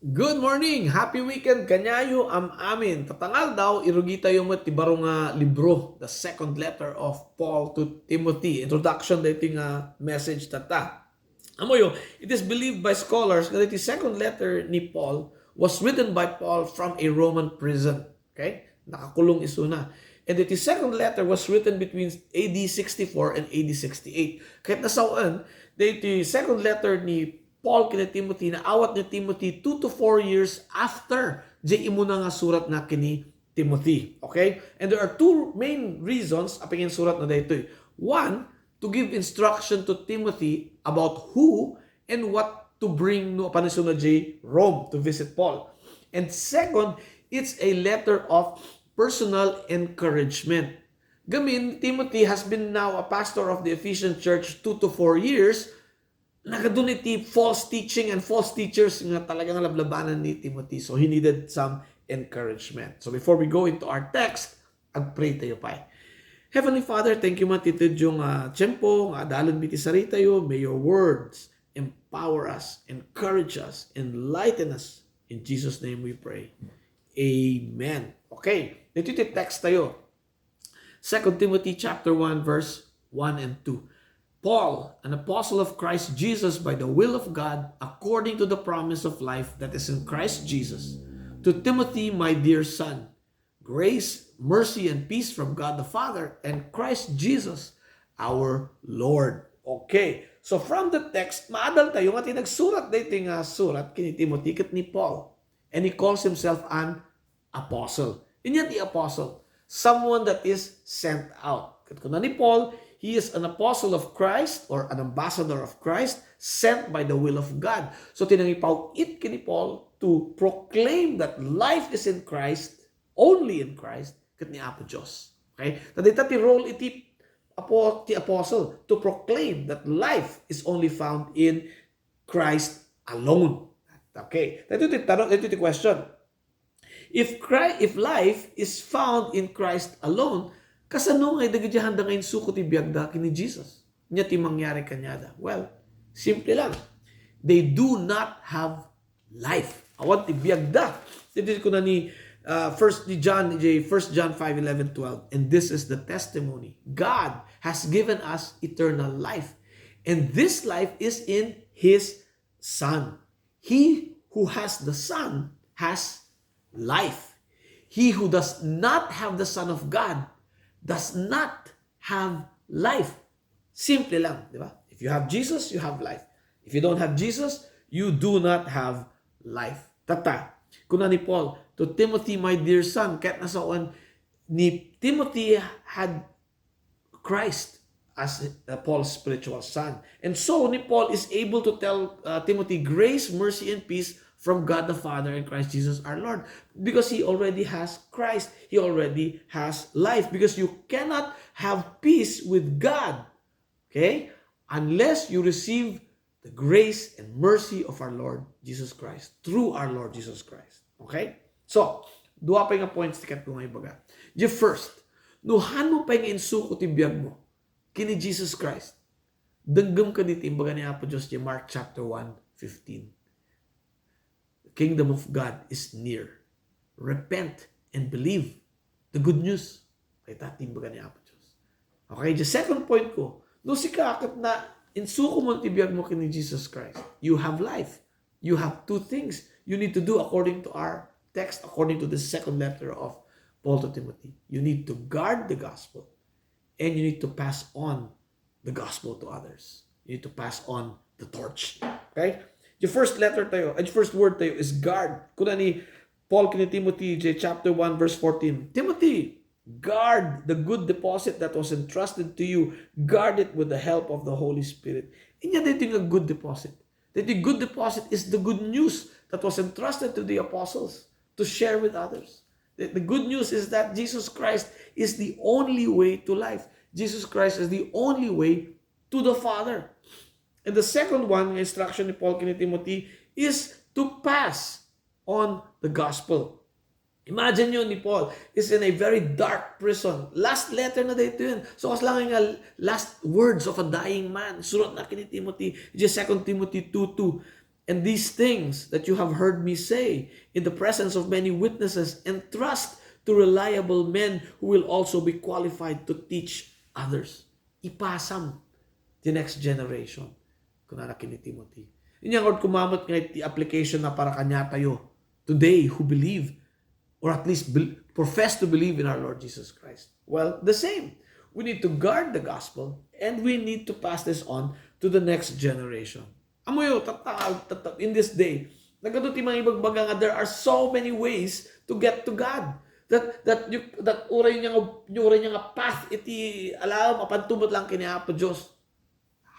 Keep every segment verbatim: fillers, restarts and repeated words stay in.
Good morning! Happy weekend kaniayo am-amin. Tatta nga aldaw, irugitayo met ti baro nga libro, the second letter of Paul to Timothy. Introduction daytoy nga message tatta. Amoyo, it is believed by scholars nga daytoy second letter ni Paul was written by Paul from a Roman prison. Okay? Nakakulong isuna. And daytoy second letter was written between A D sixty-four and A D sixty-eight. Ket nasawen, daytoy second letter ni Paul ken ni Timothy, naawat ni Timothy two to four years after diay immuna nga suratna ken ni Timothy. Okay? And there are two main reasons apay nga insuratna daytoy. One, to give instruction to Timothy about who and what to bring no apan isuna diay Rome to visit Paul. And second, it's a letter of personal encouragement. Gamin, Timothy has been now a pastor of the Ephesian church two to four years. Nagadu ni ti false teaching and false teachers nga talagang lablabanan ni Timothy. So he needed some encouragement. So before we go into our text, agpray tayo pay. Heavenly Father, thank you man ti tedyo nga tiempo nga adalem mi ti saritayo. May your words empower us, encourage us, enlighten us. In Jesus' name we pray. Amen. Okay, daytoy ti text tayo. Second Timothy chapter one, verse one and two. Paul, an apostle of Christ Jesus by the will of God, according to the promise of life that is in Christ Jesus, to Timothy, my dear son, grace, mercy, and peace from God the Father and Christ Jesus our Lord. Okay. So from the text, maadal tayo nga ti nagsurat daytoy nga surat ken ni Timothy ket ni Paul. And he calls himself an apostle. Ania ti apostle? Someone that is sent out. Ket kuna ni Paul, he is an apostle of Christ or an ambassador of Christ sent by the will of God. So ti nangipaw-it ken ni Paul to proclaim that life is in Christ, only in Christ, ket ni Apo Dios. Okay? Ta dayta ti role iti apo-, ti apostle, to proclaim that life is only found in Christ alone. Okay. Daytoy ti tanong, daytoy ti question. If Christ, if life is found in Christ alone, kasano nga dagiti haanda nga insuko ti biagda ken ni Jesus? Ania ti mangyari kaniada? Well, simple lang. They do not have life. Awan ti biagda. Daytoy kuna ni, uh, First ni John, J, First John five eleven, twelve. And this is the testimony. God has given us eternal life. And this life is in His Son. He who has the Son has life. He who does not have the Son of God does not have life. Simple lang, di ba? If you have Jesus, you have life. If you don't have Jesus, you do not have life. Tatta, kuna ni Paul to Timothy, my dear son, ket nasawen ni Timothy had Christ as, uh, Paul's spiritual son. And so, ni Paul is able to tell, uh, Timothy, grace, mercy, and peace from God the Father and Christ Jesus our Lord. Because he already has Christ. He already has life. Because you cannot have peace with God, okay, unless you receive the grace and mercy of our Lord Jesus Christ, through our Lord Jesus Christ. Okay? So, dua pay nga points ti ket ko nga ibaga. The first, no haanmo pay nga insuko ti biagmo ken ni Jesus Christ, denggem kadi ti imbaga ni Apo Dios iti Mark chapter one fifteen. The kingdom of God is near. Repent and believe the good news. Dayta ti imbaga ni Apo Dios. Okay, the second point ko, no sika ket na, insuko mo ti biagmo ken ni Jesus Christ, you have life. You have two things you need to do according to our text, according to the second letter of Paul to Timothy. You need to guard the gospel, and you need to pass on the gospel to others. You need to pass on the torch. Okay? The first letter tayo, and first word tayo is guard. Kuna ni Paul kini Timothy, iti chapter one, verse fourteen, Timothy, guard the good deposit that was entrusted to you. Guard it with the help of the Holy Spirit. Ania daytoy nga good deposit? That the good deposit is the good news that was entrusted to the apostles to share with others. The, the good news is that Jesus Christ is the only way to life. Jesus Christ is the only way to the Father. And the second one, nga instruction ni Paul kini Timothy, is to pass on the gospel. Imagine you, ni Paul is in a very dark prison. Last letter na daytoy. So, kas lang nga last words of a dying man. Surat na kini Timothy, iti Second Timothy two two. And these things that you have heard me say in the presence of many witnesses, entrust to reliable men who will also be qualified to teach others. Ipasam ti next generation, kunana ken ni Timothy. Inya ngarud, kumamet nga iti application na para kaniatayo today who believe, or at least bel- profess to believe in our Lord Jesus Christ. Well, the same. We need to guard the gospel and we need to pass this on to the next generation. Ammoyo, tatta-, tatta-, in this day, nagadu ti mangibagbaga nga there are so many ways to get to God. That, that you, that uray niya nga, uray niya nga path iti alam, apan tumut lang kini Apo Dios.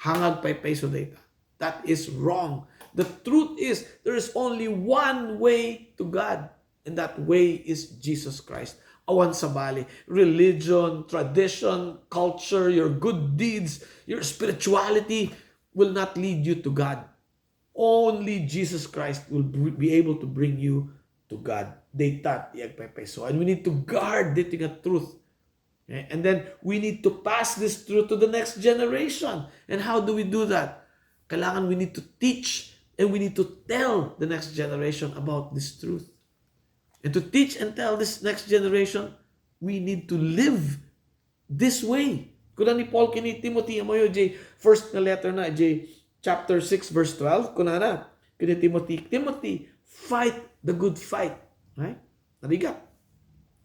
Hangag paypayso dayta. That is wrong. The truth is, there is only one way to God. And that way is Jesus Christ. Awan sabali, religion, tradition, culture, your good deeds, your spirituality will not lead you to God. Only Jesus Christ will br- be able to bring you to God. Dayta ti agpaypayso. And we need to guard dayta nga truth. Eh, and then we need to pass this truth to the next generation. And how do we do that? Kailangan we need to teach and we need to tell the next generation about this truth. And to teach and tell this next generation, we need to live this way. Kuna ni Paul kini Timothy, ammoyo, jay first nga letter na, jay chapter six, verse twelve, kunana kini Timothy, "Timothy, fight the good fight." Right? Narigat.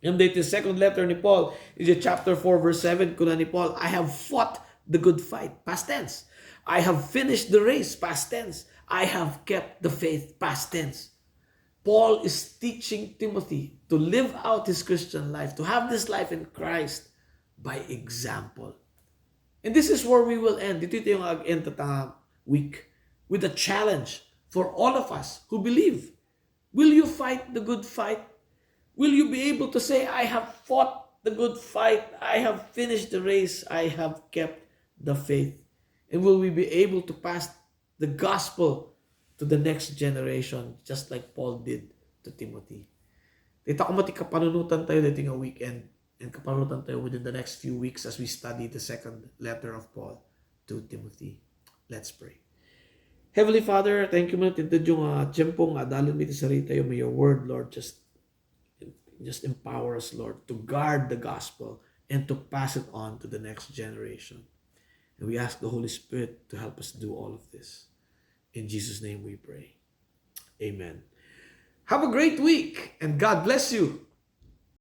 And then the second letter ni Paul is in chapter four, verse seven, kuna ni Paul, "I have fought the good fight," past tense. "I have finished the race," past tense. "I have kept the faith," past tense. Paul is teaching Timothy to live out his Christian life, to have this life in Christ by example. And this is where we will end. Ditoy tayo nga ag-end ta week with a challenge for all of us who believe. Will you fight the good fight? Will you be able to say, "I have fought the good fight, I have finished the race, I have kept the faith"? And will we be able to pass the gospel to the next generation, just like Paul did to Timothy? Dayta koma ti kapanunotan tayo daytoy nga weekend, and kapanunotan tayo within the next few weeks as we study the second letter of Paul to Timothy. Let's pray. Heavenly Father, thank you man iti nga tiempo nga adalin mi ti saritayo. May your word, Lord, just, just empower us, Lord, to guard the gospel and to pass it on to the next generation. And we ask the Holy Spirit to help us do all of this. In Jesus' name we pray. Amen. Have a great week and God bless you.